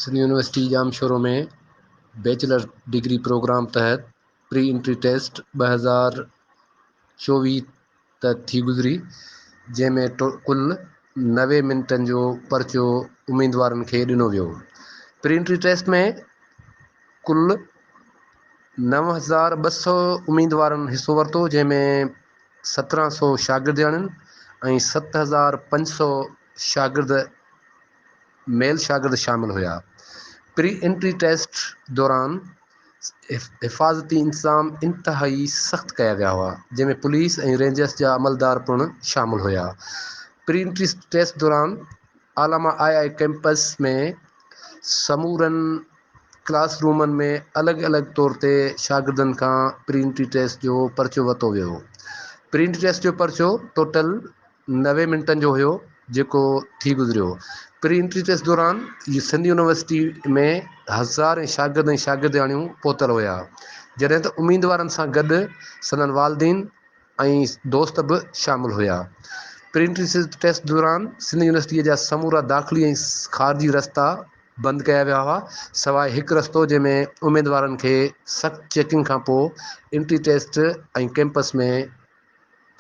Sindh university Jamshoro ۾ bachelor degree programme تحت pre entry test 2024 ته ٿي گذري، جنهن ۾ ڪل 90 منٽن جو پرچو اميدوارن کي ڏنو ويو. پري انٽري ٽيسٽ ۾ ڪل 9200 اميدوارن حصو ورتو، جنهن ۾ 1700 شاگردياڻين ۽ 7500 شاگرد ميل شاگرد شامل هيا. پري انٽري ٽيسٽ دوران حفاظتي انتظام انتهائي سخت ڪيا ويا هئا، جنهن ۾ پوليس ۽ رينجرز جا عملدار پڻ شامل هيا. پري انٽري ٽيسٽ دوران علامه آء آء ڪئمپس ۾ سمورن ڪلاس رومن ۾ الڳ الڳ طور تي شاگردن کان پري انٽري ٽيسٽ جو پرچو ورتو ويو. پري انٽري ٽيسٽ جو پرچو ٽوٽل 90 منٽن جو هيو جيڪو ٿي گذريو. پري انٽري ٽيسٽ دوران سنڌ يونيورسٽي ۾ هزارين شاگرد ۽ شاگردياڻيون پهتل هيا جڏهن ته اميدوارن سان گڏ سندن والدين ۽ دوست به شامل هيا. پري انٽري ٽيسٽ دوران سنڌ يونيورسٽي جا سمورا داخلي ۽ خارجي رستا بند ڪيا ويا هئا سواء هڪ رستو جنهن ۾ اميدوارن کي سخت چيڪنگ کانپوء انٽري ٽيسٽ ۽ ڪئمپس ۾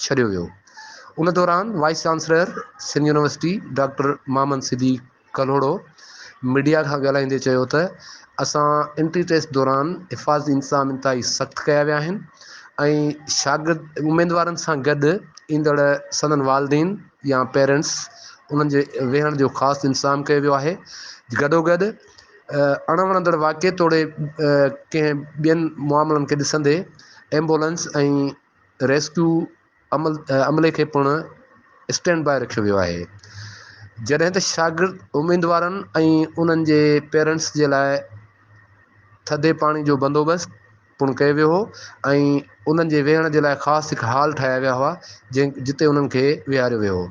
ڇڏيو ويو. ان دوران vice chancellor Sindh university doctor Muhammad Siddique Kalhoro media کان ڳالهائيندي چيو ته اسان انٽري ٽيسٽ دوران حفاظتي انتظام انتهائي سخت ڪيا ويا آهن ۽ شاگرد اميدوارن سان گڏ ايندڙ سندن والدين يا پيرنٽس انهن جي ويهڻ جو خاص انتظام ڪيو ويو آهي گڏوگڏ اڻوڻندڙ واقعي توڙي ڪنهن ٻين معاملن کي ڏسندي ايمبولنس ۽ ريسڪيو عمل عملي کي پڻ اسٽينڊ باء رکيو ويو آهي جڏهن ته شاگرد اميدوارن ۽ انهن جي پيرنٽس جي لاء ٿڌي پاڻي جو بندوبست پڻ ڪيو ويو هو ۽ انهن جي ويهڻ جي لاء خاص هڪ هال ٺاهيا ويا هئا جنهن جتي انهن کي ويهاريو ويو هو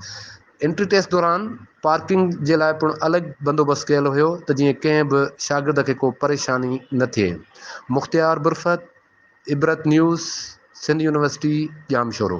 انٽري ٽيسٽ دوران پارڪنگ جي لاء پڻ الڳ بندوبست ڪيل هيو ته جيئن ڪنهن به شاگرد کي ڪو پريشاني نه ٿئي مختيار برفت عبرت نيوز، سنڌ يونيورسٽي، ڄامشورو.